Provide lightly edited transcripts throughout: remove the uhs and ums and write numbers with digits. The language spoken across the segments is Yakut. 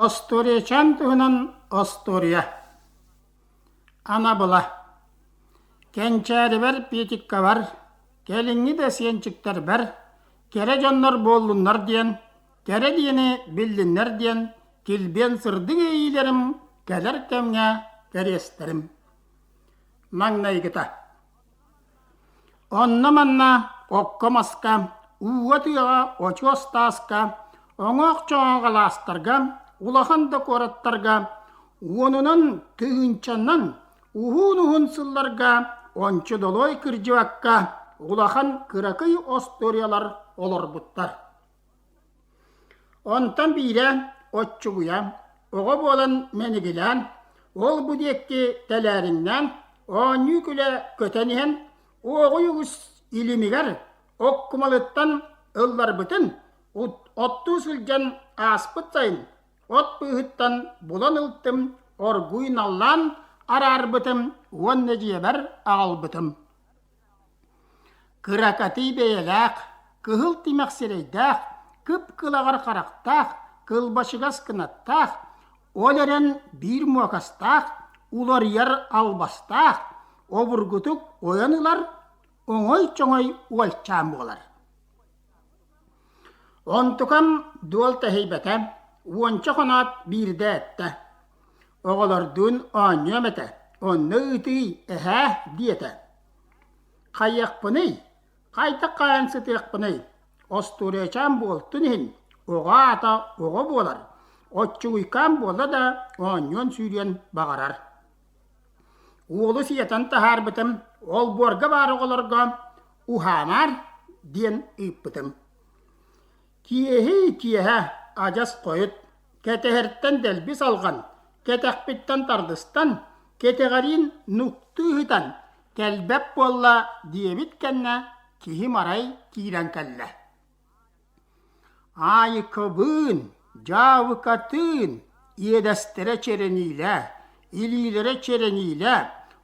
Остуоруйачаан туһунан остуоруйа Анабыла Кэнчээрибэр Петиккабар, кэлиҥҥи да сиэнчиктэрбэр кэрэ дьоннор буоллуннар диэн, кэрэ диэни биллиннэр диэн килбиэн сырдык иэйиилэрим кэлэр кэмҥэ кэриэстэрим. Маҥнайгыта Онно-манна окко-маска, ууга-тыаҕа очуос тааска, оҥоох-чоҥоох алаастарга, улахан да куораттарга уонунан, тыһыынчанан уһун-уһун сылларга ончу долой кырдьыбакка улахан кыракый остуоруйалар олорбуттар. Онтон биирэ оччугуйа, оҕо буолан мэнигилээн, ол-бу диэки тэлээриҥнээн, оонньуу-күлэ көтөн иһэн, уоҕуй үгүс илимигэр оккумалыттан ылларбытын оттуу сылдьан ааспыт сайын от быыһыттан булан ылтым, оргууй наллаан араарбытым уонна дьиэбэр аҕалбытым. Кыракатый бэйэлээх, кыһыл тимэх сирэйдээх, кып-кылаҕар харахтаах, кылбачыгас кынаттаах, ол эрэн биир муокастаах, уларыйар албастаах, обургутук ойон ылар, оҥой-чоҥой уолчаан буолар. Онтукам дуол тэһийбэтэ, уонча хоноот биирдэ эттэ: «Оҕолордуун оонньуом этэ, онно ыытыый, эһээ» диэтэ. Хайыахпыный, хайдах хаайан сытыахпыный, остуоруйачаан буолтун иһин оҕо аата оҕо буолар, оччугуйкаан буолла да оонньуон сүүрүөн баҕарар. Уолу сиэтэн таһаарбытым, олбуорга баар оҕолорго «Уһаанаар» диэн ыыппытым. Киэһий-киэһэ адьас хойут, кэтэһэртэн дэлби салҕан, кэтэхпиттэн тардыстан, кэтэҕэриин нуктуу ыһытан, кэлбэт буолла диэбит кэннэ киһим арай киирэн кэллэ. Аайыкабыын, дьаабыкатыын иэдэстэрэ чэрэниилэ, илиилэрэ чэрэниилэ,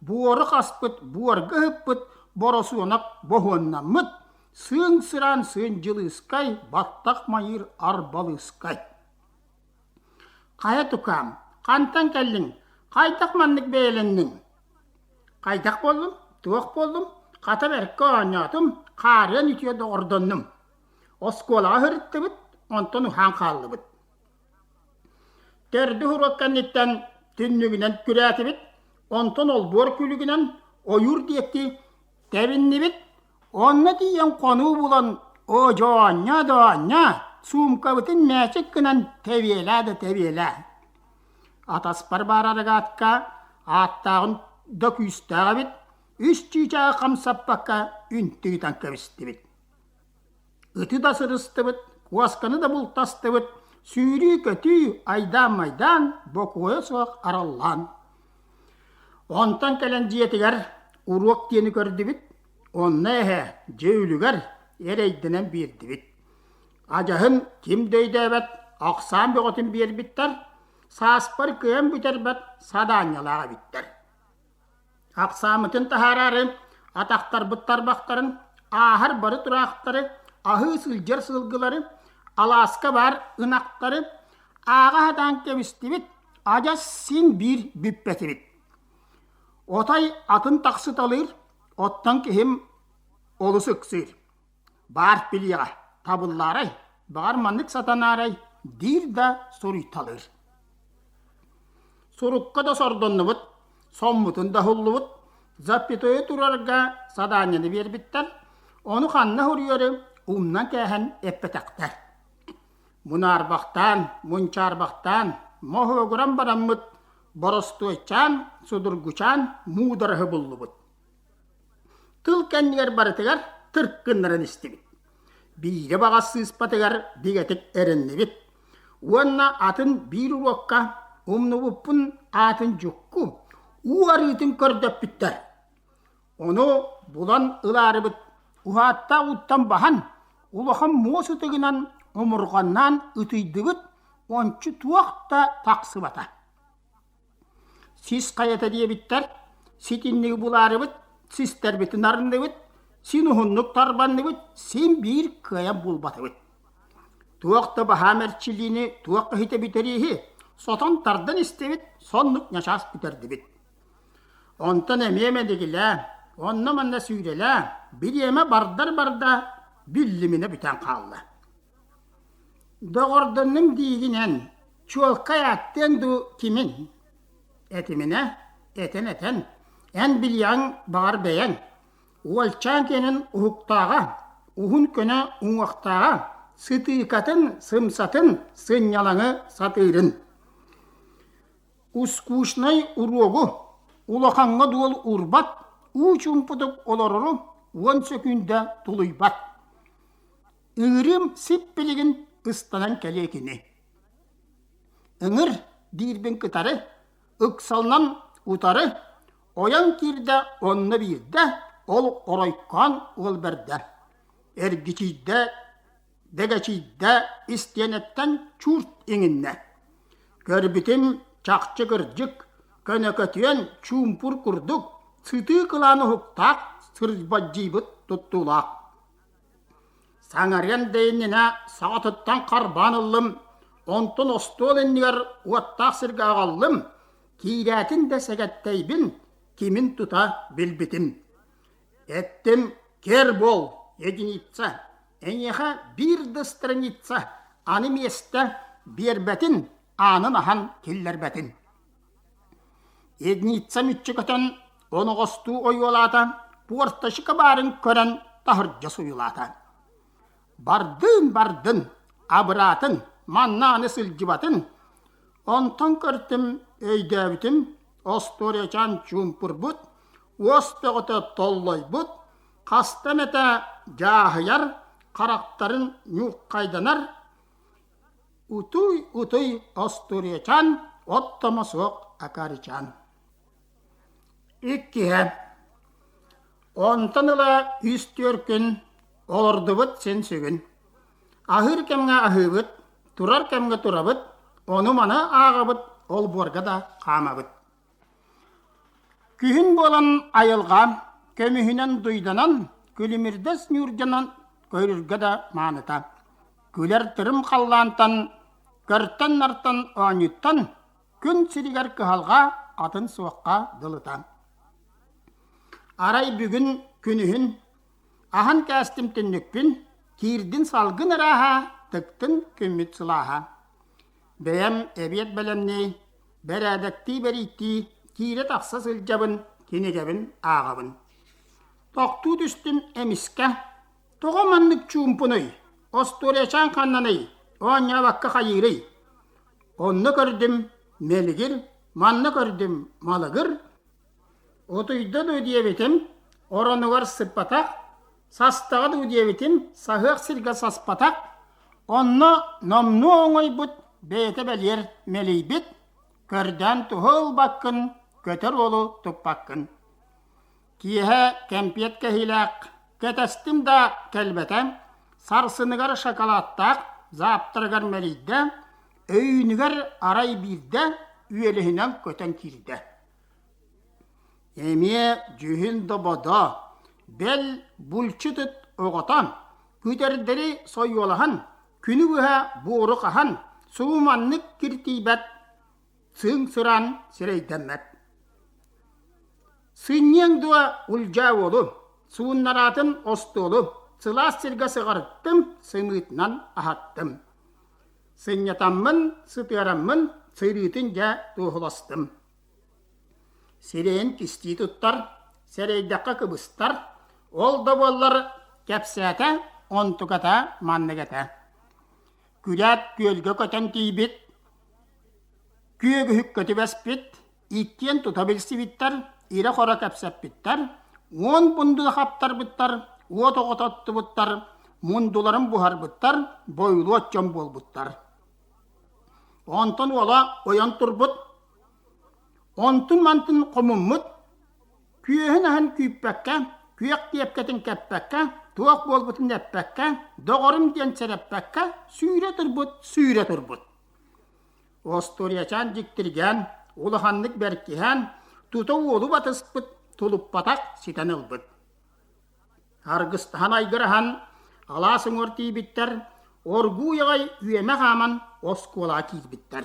буору хаспыт, буорга ыһыппыт боросуонак боһуоннаммыт, сыыҥ-сыраан сыындьылыыскай, баттах майыыр арбалыыскай. Хайа тукаам, хантан кэллиҥ, хайдах маннык бэйэлэнниҥ? Хайдах буоллум, туох буоллум, хата бэркэ оонньоотум, хаарыан үтүө доҕордоннум. Оскуолаҕа сырыттыбыт, онтон уһаан хааллыбыт. Төрдүс уруок кэнниттэн түннүгүнэн күрээтибит, онтон олбуор күлүгүнэн ойуур диэки тэбиннибит, онно тиийэн хонуу булан оо дьоонньоо доонньоо, суумкабытын мээчик гынан тэбиэлээ да тэбиэлээ. Атаспар баар арыгаатка ааттааҕын да күүстээх эбит, үс чыычааҕы хамсаппакка үнтү ыытан кэбистибит. Ыты да сырыстыбыт, куосканы да бултастыбыт, сүүрүү-көтүү, айдаан-майдаан, бокуойа суох араллаан. Онтон кэлэн дьиэтигэр уруок диэни көрдүбүт, онно эһэ дьиэ үлүгэр эрэйдэнэн биэрдибит. Адьаһын ким да өйдөөбөт, ахсаан бөҕөтүн биэрбиттэр, сааспар кыайан бүтэрбэт садаанньалаах эбиттэр. Ахсааммытын таһаараары атахтарбыт тарбахтарын, ааһар бары тураахтары, аһыы сылдьар сылгылары, алааска баар ынахтары ааҕа сатаан кэбистибит, адьас син биир бүппэтибит. Отой атын тахсыталыыр, оттон киһим олус ыксыыр. Баар билиэҕэ, табыллаарай, баҕар маннык сатанаарай диир да суруйталыыр. Сурукка да сордоннубут, соммутун да уһуллубут, запятойу турарга садаанньаны биэрбиттэр, ону ханна суруйары умнан кээһэн эппэтэхтэр. Мунаарбахтаан, мунчаарбахтаан, моһуогуран бараммыт, боростуойчаан, судургучаан муудараһы буллубут. Тыл кэннигэр барытыгар тырк гыннаран истибит. Биирэ баҕас сыыспатыгар бигэтик эрэннибит. Уонна атын биир уруокка умнубуппун аатын дьукку, уу арыытын көрдөппүттэр. Ону булан ылаарыбыт уһааттаах ууттан баһан, улахан муос ытыгынан омурҕаннаан ытыйдыбыт, ончу туох да тахсыбата. Сис хайата диэбиттэр, ситинниги булаарыбыт, систэрбитин арынныбыт, син уһуннук тарбанныбыт, син биир кыайан булбатыбыт. Туох да баһаам эрчиллиини туох иһитэ бүтэрииһи. Сотон тардан истибит, соннук ньачаас бүтэрдибит. Онтон эмиэ мэдигилээ, онно-манна сүүрэлээ, бириэмэ бардар барда, биллиминэ бүтэн хаалла. Доҕордоннум диигин эн, чуолкай ааттыаҥ дуу кимин? Этиминэ, этэн-этэн, эн билиэҕиҥ баҕар бэйэҥ, Уолчаан киэнин уһуктааҕа, уһун көнө уҥуохтааҕа, сытыыкатын, сымсатын, сынньалаҥы сатыырын. Ускучнай уруогу, улахаҥҥа дуол уурбат, уу чуумпутук олорору 10 сөкүүндэ тулуйбат. Ыырым сип-билигин ыстанан кэлиэ кини. Ыҥыр диирбин кытары, ыксалынан утары, ойон киирдэ онно биирдэ, ол оройкоон уол бэрдэ. Эргичийдэ, дэгэчийдэ, истиэнэттэн чуурт иҥиннэ. Көрбүтүм чахчы кырдьык, көнөкөтүөн чуумпур курдук, сытыы кылаан уһуктаах сырбадьыйбыт туттуулаах. Саҥарыан да иннинэ саҕатыттан харбаан ыллым, онтон остуол иннигэр уоттаах сиргэ аҕаллым, киирээтин да сэгэттэйбин, кимин тута билбитим. Эттим, кэр буол, единица, эйиэхэ биир да страница, аны миэстэ биэрбэтин, аанын аһан киллэрбэтин. Единица мүччү көтөн, оноҕостуу ойуолаата, пуортачка баарын көрөн таһырдьа суйулаата. Бардын, бардын, абыраатын, манна аны сылдьыбатын. Онтон көртүм, өйдөөбүтүм, остуоруйачаан чуумпурбут, уос бөҕөтө толлойбут, хаста эмэтэ дьааһыйар, харахтарын ньууххайданар, Утуй-утуй остуоруйачаан, оттомо суох акаарычаан. Иккиһэ. Онтон ыла үс-түөрт күн олордубут син сүгүн. Аһыыр кэмҥэ аһыыбыт, турар кэмҥэ турабыт, ону-маны ааҕабыт, олбуорга да хаамабыт. Күһүн буолан айылҕа көмүһүнэн дуйданан, күлүмүрдэс ньуурдьанан көрүргэ да мааныта. Күлэр тырым халлаантан, көртөн-нартан оонньуттан күн сиригэр кыһалҕа атын суохха дылыта. Арай бүгүн күнүһүн аһан кээстим түннүкпүн, киирдин салгын ырааһа, тыктын күммүт сылааһа. Бэйэм эбиэт бэлэмнии, бэрээдэктии бэрийтии, киирэ-тахса сылдьабын, кинигэбин ааҕабын. Тохтуу түстүм эмискэ, тоҕо маннык чуумпунуй, остуоруйачаан ханнаный, оонньообокко хайыырый? Онно көрдүм мэлигир, манна көрдүм малыгыр, Утуйда дуу диэбитим, оронугар сыппатах, састаҕа дуу диэбитим, саһыах сиргэ саспатах, онно номнуо оҥойбут, бэйэтэ бэлиэр мэлийбит, көрдөөн туһу ылбаккын, көтөр уолу туппаккын. Киэһэ кэмпиэт кэһиилээх, кэтэстим да кэлбэтэ, сарсыныгар шоколадтаах зааптарыгар мэлийдэ, өйүүнүгэр арай биирдэ үөлэһинэн көтөн киирдэ. Эмиэ дьүһүн да бодо, бэл булчут ыт оҕото, күтэрдэри сойуолаһан, күнү быһа буору хаһан, субу маннык киртийбэт, сыыҥ сыраан сирэйдэммэт. Сынньыаҥ дуо улдьаа уолу, сууннараатын остуолу, сылаас сиргэ сыҕарыттым, сымыытынан аһаттым. Сынньатаммын, сытыараммын, сырыытын дьэ туоһуластым. Сирэйин кистии туттар, сэрэйдэххэ кыбыстар, ол да буоллар кэпсээтэ, онтуката маннык этэ. Күрээт күөлгэ көтөн тиийбит, күөгүһүккэ түбэспит, иккиэн тута билсибиттэр, ирэ-хоро кэпсэппиттэр, 10 мундуну хаптарбыттар, уот оҕото оттубуттар, мундуларын буһарбыттар, бойулуот дьон буолбуттар. Онтон уола ойон турбут, онтун-мантын хомуммут, күөһүн аһын күүппэккэ, күөх киэпкэтин кэппэккэ, туох буолбутун эппэккэ, доҕорум диэн сэрэппэккэ, сүүрэ турбут, сүүрэ турбут. Остуоруйачаан дьиктиргээн, улаханнык бэркиһээн, тута уолу батыспыт, тулуппатах ситэн ылбыт. Аргыстаһан айгыраһан, алаас уҥуор тиийбиттэр, оргууй аҕай үөмэ хааман оскуолаҕа киирбиттэр.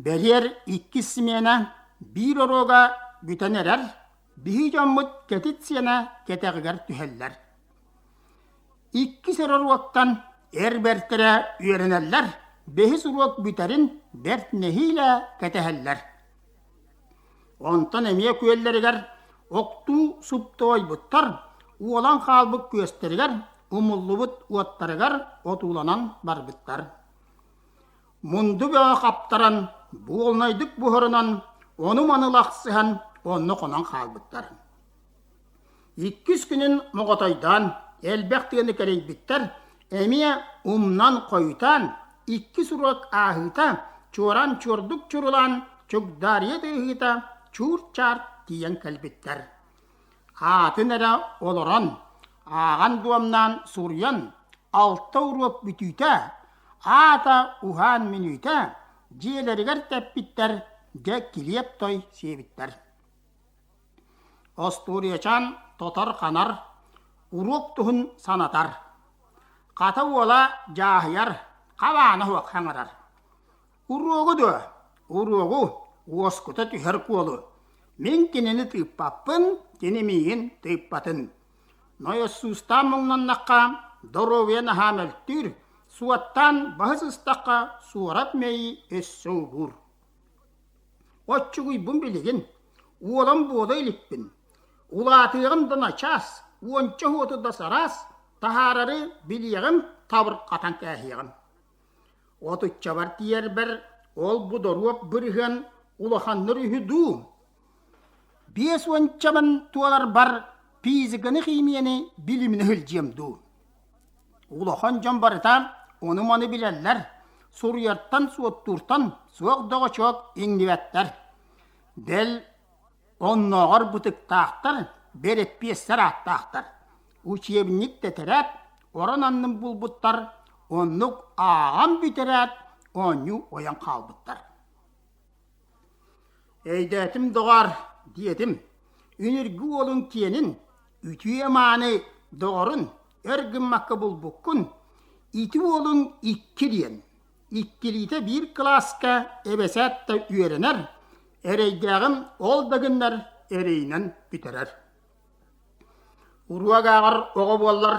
Бэлиэр иккис симиэнэ биир оруога бүтэн эрэр, биһи дьоммут кэтит сиэнэ кэтэҕигэр түһэллэр. Иккис эрэ уруоктан эр бэртэрэ үөрэнэллэр, бэһис уруок бүтэрин бэрт нэһиилэ кэтэһэллэр. Онтон эмиэ күөллэригэр охтуу суптуойбуттар, уолан хаалбыт күөстэригэр, умуллубут уоттарыгар отууланан барбыттар. Мунду бөҕө хаптаран, буолунайдык буһарынан, ону-маны лахсыһан онно хонон хаалбыттар. Иккис күнүн моҕотойдоон, элбэх тыаны кэрийбиттэр, эмиэ умнан хойутаан, иккис уруок ааһыыта, чуораан чуордук чурулаан, чугдаарыйа тыаһыыта чуур-чаар тиийэн кэлбиттэр. Аатын эрэ олорон, ааҕан дуомнаан суруйан, алта уруок бүтүүтэ, аата уһаан мүнүүтэ, дьиэлэригэр тэппиттэр, дьэ килиэп той сиэбиттэр. Остуоруйачаан тотор-ханар, уруок туһун санатар. Хата уола дьааһыйар, хабаана суох хаҥырар. Уруогу дуо? Уруогу, уоскута түһэр куолу. Мин кинини тыыппаппын, кини миигин тыыппатын. Нойосуустаан муҥнаннахха, доруобуйа наһаа мөлтүүр, суоттаан баһы сыстахха, суорат мэйии өссө убуур. Оччугуйбун билигин, уолан буола иликпин. Улаатыаҕым да начаас, уонча уоту да сараас, таһаарары билиэҕим, табырҕатан кээһиэҕим. Отуччабар тиийэрбэр ол-бу доруоп бырыһыан улаханнар үһү дуу? Биэс уончабын туоларбар физиканы, химияны билиминэ сылдьыам дуу? Улахан дьон барыта ону-маны билэллэр, суруйартан, суоттууртан суох доҕочуок иҥнибэттэр. Бэл, оннооҕор бытыктаахтар, бэрэппиэссэр ааттаахтар. Учебник тэтэрээт, орон аннын булбуттар, оннук ааҕан бүтэрээт, оонньуу ойон хаалбыттар. Өйдөөтүм, доҕоор, диэтим, үнүргү уолуҥ киэнин, үтүө-мааны доҕорун өр гыммакка булбуккун, ити уолуҥ икки диэн, иккилиитэ биир кылааска эбэсээт да үөрэнэр, эрэйдээҕим ол да гыннар эрэйинэн бүтэрэр. Уруок ааҕар оҕо буоллар,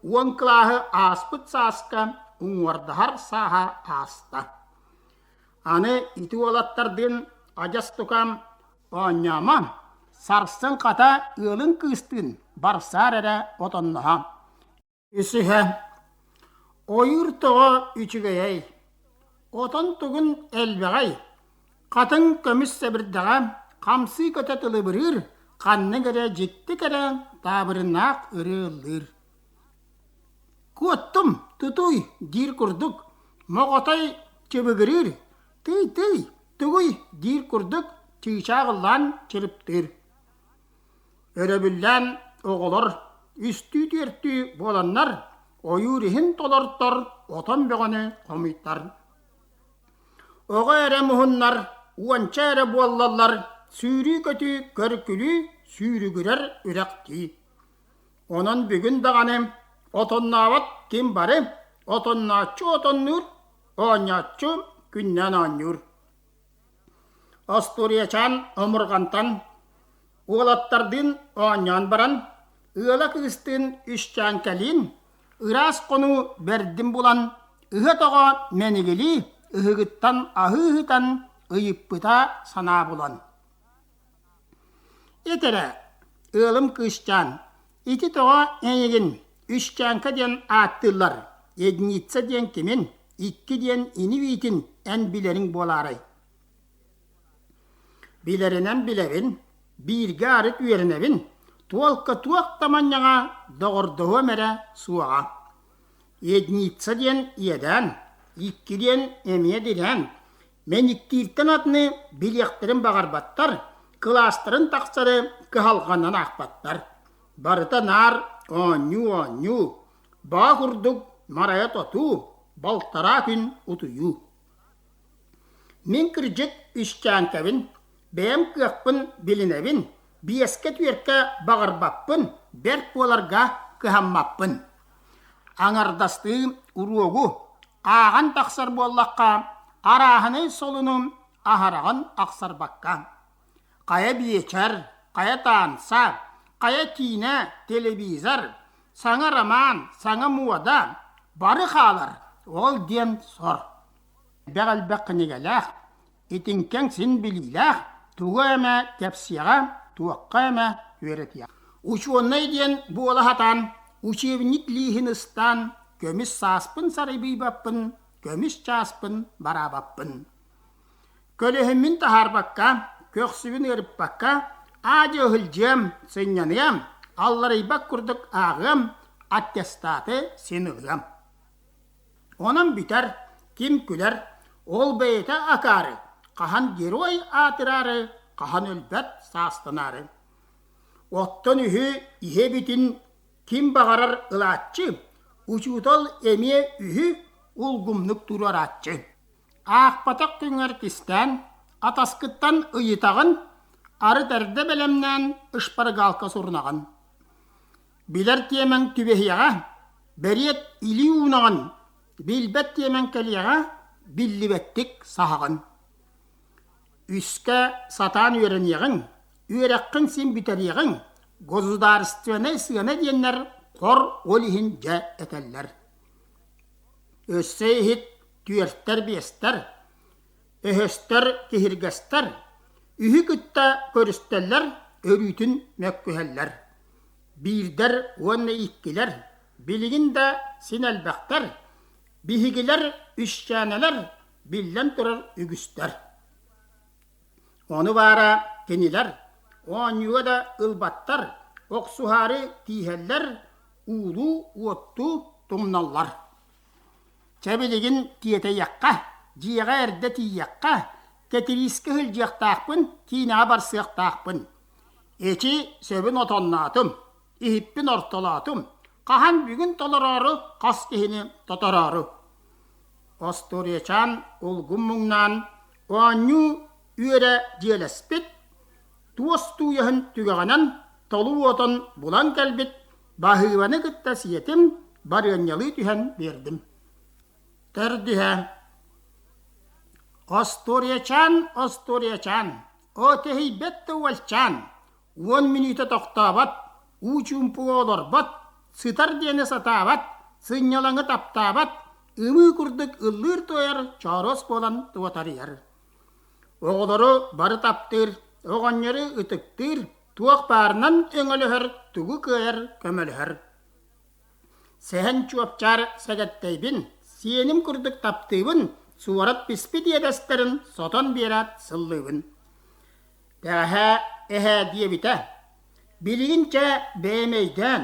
уон кылааһы ааспыт сааска уҥуордаһар сааһа ааста. Аны ити уолаттардыын адьас тукаам оонньоомо, сарсын хата ыалыҥ кыыстыын барсаар эрэ отонноһо. Үсүһэ, ойуур тоҕо үчүгэйэй, отон тугун элбэҕэй, хатыҥ көмүс сэбирдэҕэ хамсыы көтө тылыбырыыр, ханнык эрэ дьикти кэрэ таабырыннаах ырыа ыллыыр. Куоттум, тутуй диир курдук, моҕотой чыбыгырыыр, тый-тый, тугуй диир курдук чыычаах ыллаан чырыптыыр. Өрөбүллээн оҕолор үстүү-түөртүү буоланнар ойуур иһин толортор отон бөҕөнү хомуйтар. Оҕо эрэ муһуннар, уонча эрэ буоллаллар сүүрүү-көтүү, көр-күлүү, сүүрүгүрэр үрэхтии. Онон бүгүн даҕаны отоннообот ким бары, отоннооччу отоннуур, оонньооччу күннээн оонньуур. Остуоруйачаан омурҕантан уолаттардыын оонньоон баран, ыала кыыстыын үсчээҥкэлиин ыраас хонуу бэрдин булан, ыһа-тоҕо мэнигилии ыһыгыттан аһыы ыһытан ыйыппыта санаа булан. Ит эрэ, ыалым кыысчаан, ити тоҕо эйигин Үсчээҥкэ диэн ааттыыллар, единица диэн кимин, икки диэн ини-биитин эн билэриҥ буолаарай? Билэринэн билэбин, бииргэ арыт үөрэнэбин, туолка туох да манньаҕа доҕордоһуом эрэ суоҕа. Единица диэн иэдээн, икки диэн эмиэ дирээн, Мэниктииртэн атыны билиэхтэрин баҕарбаттар, кылаастарын тахсары кыһалҕанан аахпаттар. Барыта наар оонньуу-оонньуу, баҕа курдук марайа тотуу, балтараа күн утуйуу. Мин кырдьык үсчээҥкэбин, бэйэм кыахпын билинэбин, биэскэ-түөркэ баҕарбаппын, бэрт буоларга кыһаммаппын. Аҥардастыы уруогу ааҕан тахсар буоллахха, арааһынай солуну аһараҕын ахсарбакка. Хайа биэчэр, хайа таанса, хайа киинэ, телевизор, саҥа роман, саҥа муода бары хаалар, ол диэн сор. Элбэх элбэх кинигэлээх, итиҥкэҥ син билиилээх, тугу эмэ кэпсиэҕэ, туохха эмэ үөрэтиэҕэ. Учуонай диэн буола сатаан, учебник лииһин ыстаан, көмүс сааспын сарайбыйбаппын, көмүс чааспын бараабаппын. Көлөһүммүн таһаарбакка, көхсүбүн ыарыппакка, аа-дьуо ыһылдьыам, сынньаныам, алларыйбат курдук ааҕыам, аттестаты син ылыам. Онон бүтэр, ким күлэр, ол бэйэтэ акаары, хаһан герой аатыраары, хаһан өлбөт саастанаары. Оттон үһү иһэ бүтүн ким баҕарар ылааччы, учуутал эмиэ үһү улгумнук туруорааччы. Аахпатах күҥҥэр кистээн, атаскыттан ыйытаҕын, арыт эрдэ бэлэмнээн ышпарыгаалка сурунаҕын. Билэр тиэмэҥ түбэһиэҕэ, бэриэт илии уунаҕын, билбэт тиэмэҥ кэлиэҕэ, биллибэттик саһаҕын. Үскэ сатаан үөрэниэҕиҥ, үөрэххин син бүтэриэҕиҥ, государственнай сыана диэннэр хор ол иһин дьэ этэллэр. Өссө иһит түөртэр-биэстэр, өһөстөр, киһиргэстэр, үһү кытта көрүстэллэр, өрүүтүн мөккүһэллэр. Биирдэр уонна иккилэр, билигин да син элбэхтэр, биһигилэр үсчээнэлэр, биллэн турар үгүстэр. Ону баара кинилэр оонньууга да ылбаттар, охсуһаары тииһэллэр, уулуу-уоттуу тумналлар. Чэ билигин тиэтэйиэххэ, дьиэҕэ эрдэ тиийиэххэ, Кэтириискэ сылдьыахтаахпын, киинэҕэ барсыахтаахпын. Эчи сөбүн отонноотум, иһиппин ортолоотум, хаһан бүгүн толороору хас киһини тотороору. Остуоруйачаан улгум муҥнаан оонньуу үөрэ дьиэлэспит, туос тууйаһын түгэҕинэн толуу отон булан кэлбит Баһыыбаны кытта сиэтим, барыанньалыы түһэн биэрдим. Төрдүһэ Остуоруйачаан, остуоруйачаан, оо тэһийбэт да уолчаан, уон мүнүүтэ тохтообот, уу чуумпуга олорбот, сытар диэни сатаабат, сынньалаҥы таптаабат, ымыы курдук ыллыыр-туойар чооруос буолан туотарыйар. Оҕолору бары таптыыр, оҕонньору ытыктыыр, туох баарынан өҥөлөһөр, тугу кыайар көмөлөһөр. Сэһэн чуопчаар сэгэттэйбин, сиэним курдук таптыыбын, суорат биспит иэдэстэрин сотон биэрээт сыллыыбын. Бэҕэһээ эһээ диэбитэ. Билигин чэ бэйэм өйдөөн,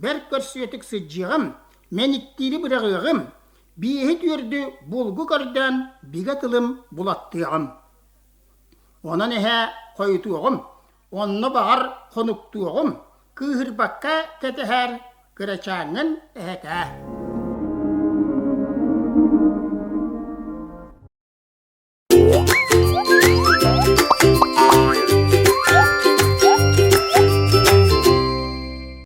бэрт көрсүөтүк сылдьыаҕым, мэниктиири быраҕыаҕым, биэһи түөрдү булгу көрдөөн бигэ тылым булаттыаҕым. Онон эһээ хойутуоҕум, онно баҕар хонуктуоҕум, кыыһырбакка кэтэһээр кырачааҥҥын эһэтээ.